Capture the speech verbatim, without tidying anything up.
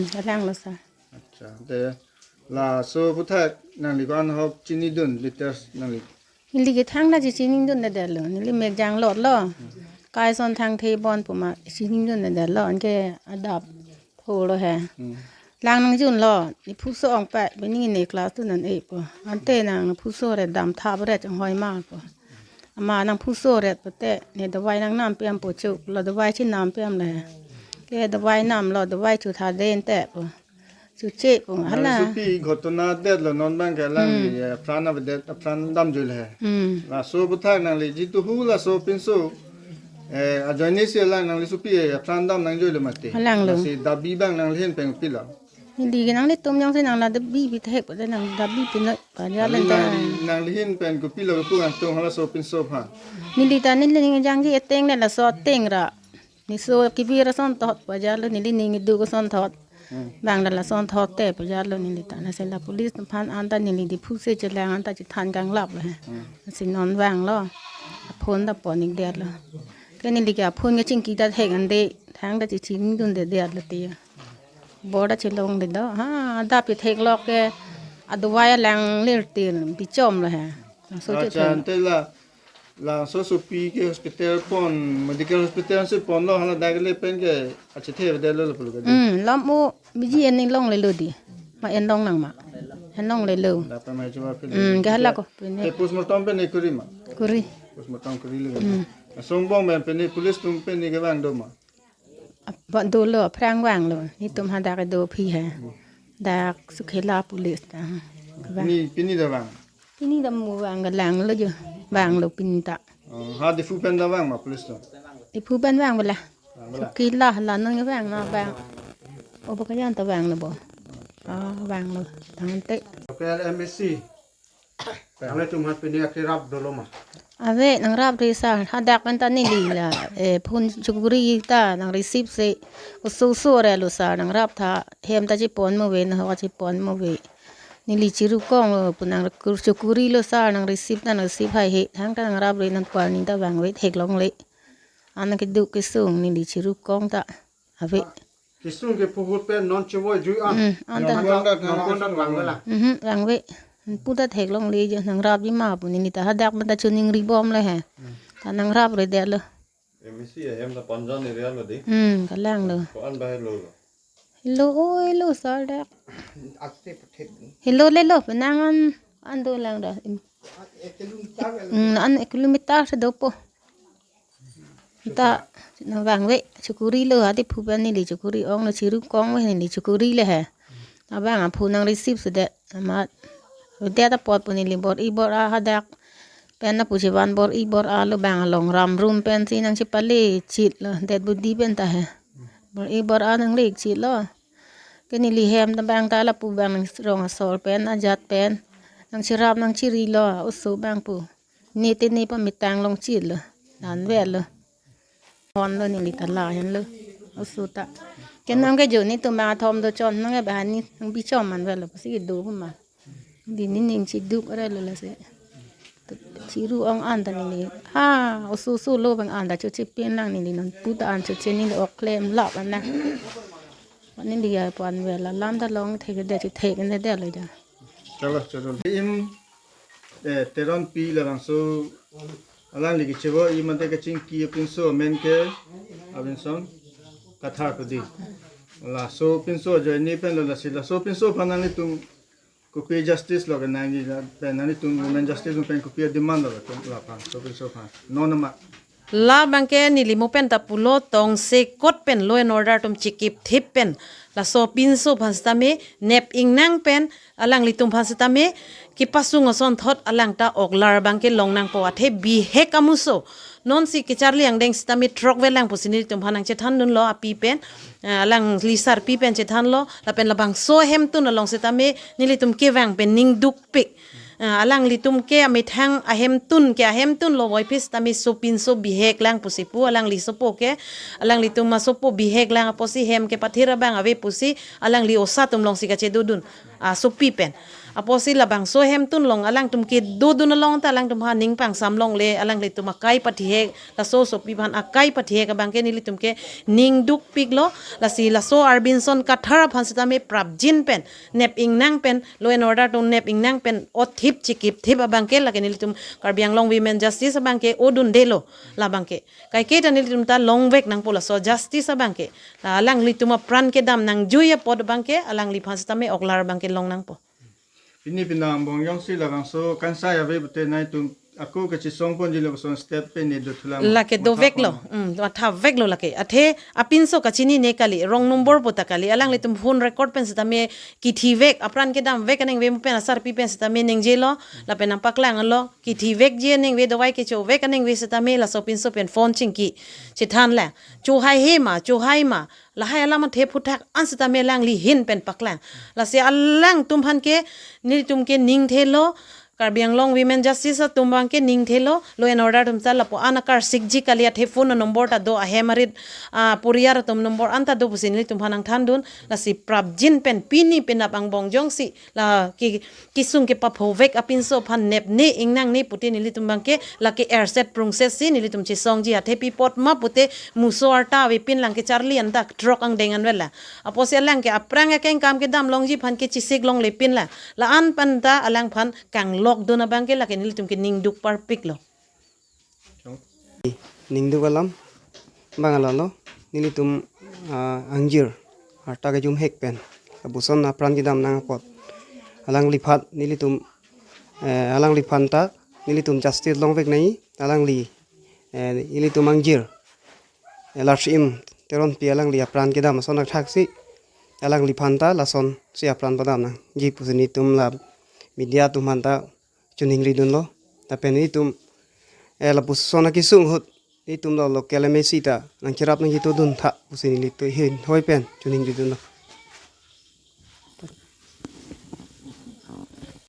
Kalanglo sir. Acha, te laso aputhak nangli ko-an ahok chinidun details nangli? Neli ke thangta chechinidundedetlo. Neli mek janglotlo. Kai ason thangthe bon pu ma chinidundedetlo. Anke adap tholo he. Hmm. Lang nangjunlo. Ne phuso ong pa, pini ne class two nan-e pu. Ante nang phuso ret dam thap ret chonghoi ma pu. Ama nang phuso ret pute ne dawai nangnam pem pu chu. Lo dawai chinam pem le. Ke dawai namlo, dawai chu tha den te pu. Chuche pu. Nangli hala. Sopi ghotona detlo, non abang ke alangli, Hmm. eh, apran avedet, apran damjoi le. Hmm. Laso aputhak nangli jitu hu laso pinso, eh, ajoine si alang nangli sopi, eh, apran dam nangjoilo mati. Alanglo. Lasi dabi abang nangli ahin pen kopilo? Neli ke nanglitum jongsi nang la dabi pithek pute nang dabi pinoi pa ja Kali lenta. Nangli, nangli ahin pen kopilo kepu nangtum halaso pinso aphan? Neli ta neli ning jangji ateng le laso ateng ra. Neso kebir asonthot pa jalo, neli ning iduk asonthot. Hmm. Bang la lasonthot te pa jalo neli ta. Lasi la police atum aphan anta neli Diphu si chelang anta chethan kanglaplo he. Hmm. Lasi non vanglo. Phone ta pon-ikdetlo. Ke neli ke phone ke chingki ta thek ande. Thangta chechinidundedetlo te. Bor ta chelongledet. Ha, adap pithek lok ke. Adawai alang lirtir bichomlo he. So Acha, chethan. Ante la Laso sopi ke hospital pon, medical hospital si ponlo, hala dak le pen ke achethe avedet lo pulo kadi. Hmm, lam o biji en longlelo di. Ma en long nang ma. En longlelo. Dapat mai coba pili. Hmm, ke hala ko, pine. Eh, postmortem pen ne kuri ma? Kuri. Postmortem kuri le. Hmm. Songbong pen pine police atum pen ne kevang do ma? Ba dolo, aphrang vanglo. Netum hadak do aphi he. Dak Sukhela police ta. Vang. Pini, pini do vang? Pini ta mo vang kalanglo jo. Vanglo pini ta. Oh, ha Diphu pen ta vang ma police atum? Diphu pen vang bela. Vang bela. Sukhela la non vang na vang. O Bokajan ta vanglo bo. Ah, vanglo. Tangte. Local M A C. Nanglitum aphan pini akerap dolo ma? Ave, nangrapre sir. Hadak pen ta neli la, eh, phone chokuri ta nang receive si. Oso oso relo sir, nangrap tha. Hem ta chepon mo ave, nahok chepon mo ave. Neli chirukonglo pu nang kur-, chokurilo sir, nang receive ta nang receive haihe. Thangta nangrapre nang kwarni ta vangve theklongle. An keduk kesung neli chirukong ta. Ave. Kesung ke puhut pen non chevoi jui an. Hmm, anta. Nonbon dat, nonbon dat vangve la. Mhm, vangve. Pu ta theklongle jo nangrapji ma pu neli ta hadak pen ta choningri bomle he. Hmm. Ta nangrapredetlo. M A C ahem ta Panjan area lo di. Hmm, kalanglo. Ko-an bahai lo lo. Helo, oi lo sir dak. Aste pathek. Helo lelo, penang an, an dolang dak. Hmm, an kilometer si dopo. Ta nang vangve, chokurilo, ha Diphu pen neli chokuri onglo, chirukongve neli chokuri le he. Abang aphu nang receive sudet, amat. Sudet apot pu neli bor-i bor-a hadak. Pen na pu chevan bor-i bor-a lo bang along ram room pen si nang chepale chitlo, dead body pen ta he. Bor-i bor-a nang lek chitlo. Ke neli hem ta bang ta lapu bang nang rong asor pen, ajat pen. Nang cherap nang chirilo, oso bang pu. Ne te ne pamitang long chitlo. Nanvelo. Honlo neli ta la henlo. Oso ta. Ke nang ke jo netum bang athom do chon nang ke bahani nang bichom manvelo. Pasi do ma. Di nening chiduk relo lasi. Chiru ong anta neli. Ha, oso oso lo bang anta choche pen lang neli non pu ta an choche neli ok klem lap an na. Neli ya panvela lam ta long thekdet chethekdetlo ja. Chalo, chalo. Im, eh, Teronpi labangso alangli kechevo-i mate kachingki apinso amen ke, apinso Kathar Kudi. Laso pinso ajoine pen lo lasi laso pinso aphan nanglitum kopi justice lo kenangji la pen nanglitum women justice pen kopi demand lo pen laphan, laso pinso aphan. Non ma. Labang ke neli mo pen ta pulo tongsekot pen law and order atum chekipthip pen laso pinso aphan sitame nep ingnang pen alanglitum aphan sitame kepasung asonthot alang ta oklar abang ke long nangpo athe bihek amuso. Non si kecharli angdeng sitame throkve lang pusi nelitum aphan nang chethandunlo api pen, eh, alangli sarpi pen chethanlo lapen labangso ahemtun along sitame nelitum kevang pen ning dukpik. Ah, alanglitum ke amethang ahemtun ke ahemtun lo voiphit sitame sopinso bihek lang pusi pu alangli sopo ke alanglitum asopo bihek lang apotsi hem kepathir abang ave pusi alangli osa atum alongsi kachedodun. Ah, sopi pen. Apotsi labangso ahemtun along alangtum kedodun along ta alangtum ha ning pangsam longle, alanglitum akai pathihek, laso asopi aphan akai pathihek abangke nelitum ke ning dukpiklo. Lasi laso Arvinson Kathar aphan sitame prapjin pen nep ingnang pen, law and order atum nep ingnang pen othip chikip thip abangke lake nelitum Karbi Anglong Women Justice abangke odundelo labangke. Kaike ta nelitum ta longvek nangpo laso justice abangke. La alanglitum apran kedam nangjui apot abangke alangliphan sitame oklar abangke long nangpo. Pini penang angbong jongsi labangso kangsai ave pute nangtum ako kachisong ponji lapuson step pen ne dothulang. Lake doveklo, matha pon. Hmm, mathaveklo lake. Athe apinso kachinine kali, wrong number pu ta kali. Alanglitum phone record pen sitame kithivek, apran kedamvek aningve mo pen asarpi pen sitame ningjelo, lapen nangpaklanglo, kithivekji aningve, dawai kechovek aningve sitame laso apinso pen phone chingki chethanlang. Chohaihe ma, chohai ma, lahai alam athe aphuthak an sitame alangli ahin pen paklang. Lasi alangtum aphan ke nelitum ke ningthelo, Karbi Anglong Women Justice atum abangke ningthelo, law and order atum ta lapu-an akarsikji kali, athe phone number ta do, ahem arit, ah, poriyar atum number an ta do pusi nelitum aphan nangthandun. Lasi prapjin pen pini penap angbong jongsi la ke kesung kepaphovek apinso aphan nepne ingnangne pute nelitum abangke lake erset prungset si nelitum chesongji, athe pi apot ma pute muso arta avepin lang, kecharli an ta throk angdeng an vela. Apotsi alang ke aphrang akeng kam kedam longji aphan ke chesik longlepin lang. La-an pen ta alangphan kanglokdun abangke lake nelitum ke ning duk parpiklo. Ning duk alam abang alalo, nelitum, ah, angjir arta kejumhek pen lapuson apran kedam nang apot alangliphan nelitum, eh, alangliphan ta nelitum justice longvek nangji, alangli, eh, nelitum angjir, eh, Larsim Teronpi alangli apran kedam ason athaksi alangliphan ta lasonsi apran padam nangji pusi nelitum la media atum aphan ta choningridunlo. Lapen nelitum, eh, lapuson akesung ahut nelitum la local M A C ta nangcherap nangchitudun tha pusi nelitum ahin hoi pen choningridunlo.